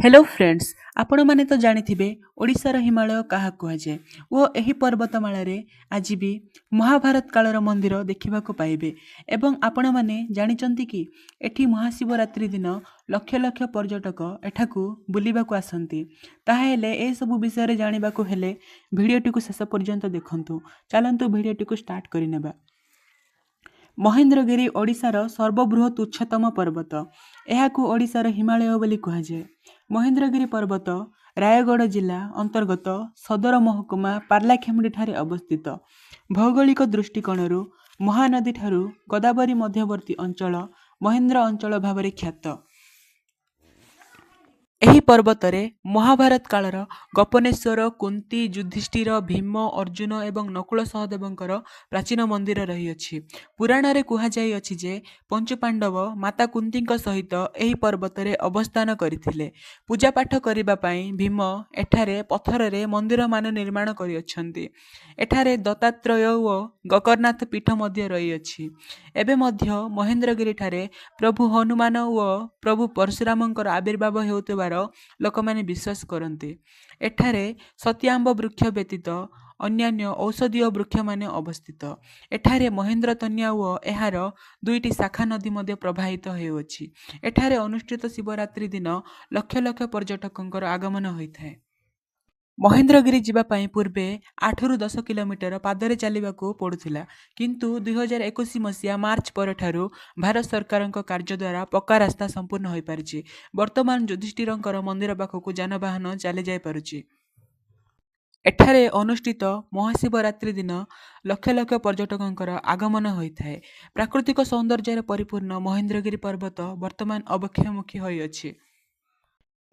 Hello friends, ଆପଣମାନେ ତ ଜାଣିଥିବେ ଓଡ଼ିଶାର ହିମାଳୟ କାହାକୁ କୁହାଯାଏ ଓ ଏହି ପର୍ବତମାଳାରେ ଆଜି ବି ମହାଭାରତ କାଳର ମନ୍ଦିର ଦେଖିବାକୁ ପାଇବେ। ଏବଂ ଆପଣମାନେ ଜାଣିଛନ୍ତି କି ଏଠି ମହାଶିବରାତ୍ରି ଦିନ ଲକ୍ଷ ଲକ୍ଷ ପର୍ଯ୍ୟଟକ ଏଠାକୁ ବୁଲିବାକୁ ଆସନ୍ତି। ତାହେଲେ ଏସବୁ ବିଷୟରେ ଜାଣିବାକୁ ହେଲେ ଭିଡ଼ିଓଟିକୁ ଶେଷ ପର୍ଯ୍ୟନ୍ତ ଦେଖନ୍ତୁ। ଚାଲନ୍ତୁ ଭିଡ଼ିଓଟିକୁ ଷ୍ଟାର୍ଟ କରିନେବା। ମହେନ୍ଦ୍ରଗିରି ଓଡ଼ିଶାର ସର୍ବବୃହତ୍ ଉଚ୍ଚତମ ପର୍ବତ। ଏହାକୁ ଓଡ଼ିଶାର ହିମାଳୟ ବୋଲି କୁହାଯାଏ। ମହେନ୍ଦ୍ରଗିରି ପର୍ବତ ରାୟଗଡ଼ ଜିଲ୍ଲା ଅନ୍ତର୍ଗତ ସଦର ମହକୁମା ପାରଳାଖେମୁଣ୍ଡିଠାରେ ଅବସ୍ଥିତ। ଭୌଗୋଳିକ ଦୃଷ୍ଟିକୋଣରୁ ମହାନଦୀଠାରୁ ଗୋଦାବରୀ ମଧ୍ୟବର୍ତ୍ତୀ ଅଞ୍ଚଳ ମହେନ୍ଦ୍ର ଅଞ୍ଚଳ ଭାବରେ ଖ୍ୟାତ। ଏହି ପର୍ବତରେ ମହାଭାରତ କାଳର ଗୋପନେଶ୍ୱର, କୁନ୍ତୀ, ଯୁଧିଷ୍ଠିର, ଭୀମ, ଅର୍ଜୁନ ଏବଂ ନକୁଳ ସହଦେବଙ୍କର ପ୍ରାଚୀନ ମନ୍ଦିର ରହିଅଛି। ପୁରାଣରେ କୁହାଯାଇଅଛି ଯେ ପଞ୍ଚୁପାଣ୍ଡବ ମାତା କୁନ୍ତୀଙ୍କ ସହିତ ଏହି ପର୍ବତରେ ଅବସ୍ଥାନ କରିଥିଲେ। ପୂଜାପାଠ କରିବା ପାଇଁ ଭୀମ ଏଠାରେ ପଥରରେ ମନ୍ଦିରମାନ ନିର୍ମାଣ କରିଅଛନ୍ତି। ଏଠାରେ ଦତ୍ତାତ୍ରେୟ ଓ ଗୋକର୍ଣ୍ଣନାଥ ପୀଠ ମଧ୍ୟ ରହିଅଛି। ଏବେ ମଧ୍ୟ ମହେନ୍ଦ୍ରଗିରିଠାରେ ପ୍ରଭୁ ହନୁମାନ ଓ ପ୍ରଭୁ ପରଶୁରାମଙ୍କର ଆବିର୍ଭାବ ହେଉଥିବାର ଲୋକମାନେ ବିଶ୍ୱାସ କରନ୍ତି। ଏଠାରେ ସତୀଆମ୍ବ ବୃକ୍ଷ ବ୍ୟତୀତ ଅନ୍ୟାନ୍ୟ ଔଷଧୀୟ ବୃକ୍ଷମାନେ ଅବସ୍ଥିତ। ଏଠାରେ ମହେନ୍ଦ୍ରତନ୍ୟା ଓ ଏହାର ଦୁଇଟି ଶାଖା ନଦୀ ମଧ୍ୟ ପ୍ରବାହିତ ହେଉଅଛି। ଏଠାରେ ଅନୁଷ୍ଠିତ ଶିବରାତ୍ରି ଦିନ ଲକ୍ଷ ଲକ୍ଷ ପର୍ଯ୍ୟଟକଙ୍କର ଆଗମନ ହୋଇଥାଏ। ମହେନ୍ଦ୍ରଗିରି ଯିବା ପାଇଁ ପୂର୍ବେ 8ରୁ 10 କିଲୋମିଟର ପାଦରେ ଚାଲିବାକୁ ପଡ଼ୁଥିଲା, କିନ୍ତୁ 2021 ମସିହା ମାର୍ଚ୍ଚ ପରଠାରୁ ଭାରତ ସରକାରଙ୍କ କାର୍ଯ୍ୟ ଦ୍ୱାରା ପକ୍କା ରାସ୍ତା ସମ୍ପୂର୍ଣ୍ଣ ହୋଇପାରିଛି। ବର୍ତ୍ତମାନ ଯୁଧିଷ୍ଠିରଙ୍କର ମନ୍ଦିର ପାଖକୁ ଯାନବାହନ ଚାଲିଯାଇପାରୁଛି। ଏଠାରେ ଅନୁଷ୍ଠିତ ମହାଶିବରାତ୍ରି ଦିନ ଲକ୍ଷ ଲକ୍ଷ ପର୍ଯ୍ୟଟକଙ୍କର ଆଗମନ ହୋଇଥାଏ। ପ୍ରାକୃତିକ ସୌନ୍ଦର୍ଯ୍ୟରେ ପରିପୂର୍ଣ୍ଣ ମହେନ୍ଦ୍ରଗିରି ପର୍ବତ ବର୍ତ୍ତମାନ ଅବକ୍ଷୟମୁଖୀ ହୋଇଅଛି।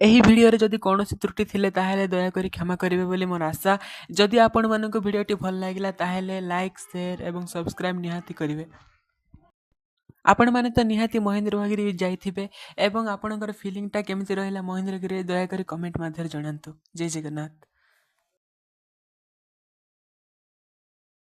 ଏହି ଭିଡ଼ିଓରେ ଯଦି କୌଣସି ତ୍ରୁଟି ଥିଲେ, ତାହେଲେ ଦୟାକରି କ୍ଷମା କରିବେ ବୋଲି ମୋର ଆଶା। ଯଦି ଆପଣମାନଙ୍କୁ ଭିଡ଼ିଓଟି ଭଲ ଲାଗିଲା, ତାହେଲେ ଲାଇକ୍, ସେୟାର ଏବଂ ସବସ୍କ୍ରାଇବ୍ ନିହାତି କରିବେ। ଆପଣମାନେ ତ ନିହାତି ମହେନ୍ଦ୍ରଗିରି ଯାଇଥିବେ ଏବଂ ଆପଣଙ୍କର ଫିଲିଂଟା କେମିତି ରହିଲା ମହେନ୍ଦ୍ରଗିରିରେ, ଦୟାକରି କମେଣ୍ଟ ମାଧ୍ୟମରେ ଜଣାନ୍ତୁ। ଜୟ ଜଗନ୍ନାଥ।